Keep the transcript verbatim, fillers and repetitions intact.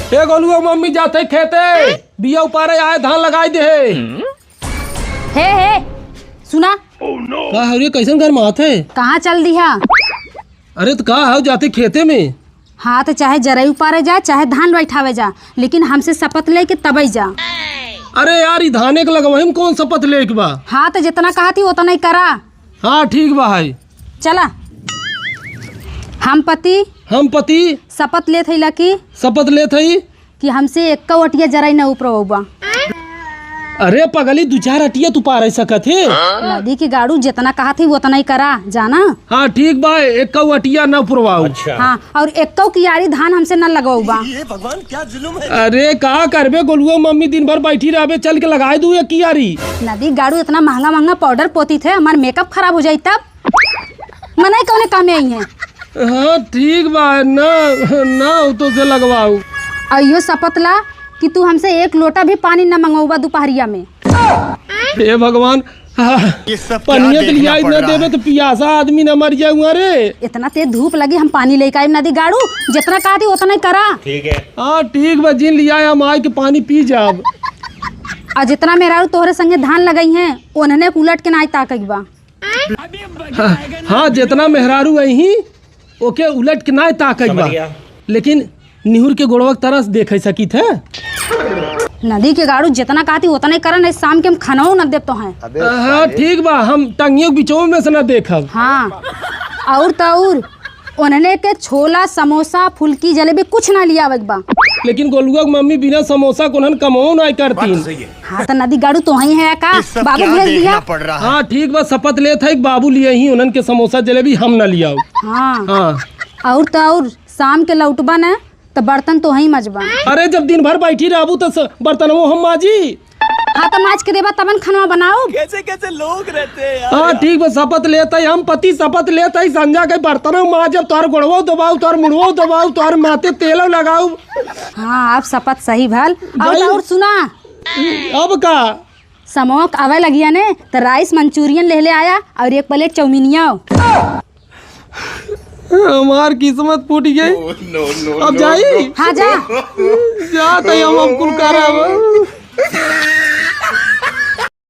ए गोलुआ, मम्मी जात है खेते, बिया उपारे आए, धान लगाई दे है। हे, हे, सुना। का हरे, कैसन घर में आते? कहाँ चल दिहा? अरे तो का हौ, जाते खेते में। हाँ, तो चाहे जरई उपारे जा, चाहे धान बैठावे जा, लेकिन हमसे शपथ लेके तबई जा। अरे यार, ई धाने के लगवही में कौन शपथ लेके बा? हाँ, तो जितना कहती उतना ही करा। हाँ, ठीक बा है। चला। हम पति हम पति शपथ लेत हई लकी शपथ लेत हई कि हमसे एक्का अटिया जरई न उपरवबा। अरे पगली, दू चार अटिया तू पार सकत है। नदी के गाड़ू जितना कहत ही उतना ही करा, जाना। हाँ ठीक बा, एक्का अटिया न पुरवाऊ। अच्छा। हाँ, और एक्का कियारी धान हमसे न लगवाऊ बा। ये भगवान, क्या जुल्म है। अरे का करबे गोलुआ, मम्मी दिन भर बैठी रहबे, चल के लगाए दू एक कियारी। नदी गाड़ू इतना महंगा महंगा पाउडर पोती थे, हमार मेकअप खराब हो जाई तब। मनई कौने काम में आई हैं? हाँ ठीक बा, ना ना हो तो से लगवाऊ। और यो शपथ ला कि तू हमसे एक लोटा भी पानी न मंगवाऊबा दोपहरिया में। हे भगवान, हाँ, ये सब क्या पनिया तो देखना लियाई पड़ न रहा देबे है? तो पियासा आदमी न मर जाऊँ रे। इतना तेज धूप लगी, हम पानी लेके आए नदी गाड़ू, जितना कहती उतना ही करा। ठीक है। हाँ ठीक बा, जिन लियाए हम आए के पानी पी जाब। और जितना मेहरारू तोहरे संगे धान लगई हैं, उन्हने के उलट के नाई ताकई बा। हाँ, हाँ, जितना मेहरारू आई ही, ओके उलट के नाई ताकई बा। समझ गया। लेकिन निहुर के गोड़वा के तरस देखे सकित है। नदी के गाड़ू जितना कहती उतना ही करा, नहीं शाम के हम खानाओ न देब तोहें। हाँ ठीक बा, हम टंगियों के बिचों में से न देखब। हाँ, और तो और उन्हने के छोला, समोसा, फुल्की, जलेबी कुछ ना लियावे के बा। लेकिन गोलुआ के मम्मी बिना समोसा के उन्हन कमो ना करतीन। हाँ, तो नदी गाड़ू तोहई है का? ये सब बाबू क्या भेज दिया। देखना पड़ रहा है? हाँ ठीक बा, शपथ लेत है कि बाबू लिए ही उन्हन के समोसा जलेबी हम ना लियाऊ। हाँ। हाँ। और तो और शाम के लौटबा न तो बर्तन तोहई मजबा। अरे जब दिन भर बैठी रहबू तो स-, बर्तनवो हम माजी। हाँ, तो माज के देबा तबन खनवा बनाऊ। कैसे कैसे लोग रहते हैं यार। हाँ ठीक बा, शपथ लेत है हम पति, शपथ लेत है, संझा के बर्तन माजब, तोहर गोड़वो दबाऊ, तोहर मुड़वो दबाऊ, तोहर माथे तेलो लगाऊ। हाँ, अब शपथ सही भल। और जाई। और सुना। अब का? समोक आवे लगिया ने, तो राइस मंचूरियन ले ले आया और एक प्लेट चाउमीनिया। हमार किस्मत फूट गई। अब जाई। हाँ, जा। जा तो हम, हम कुल करब।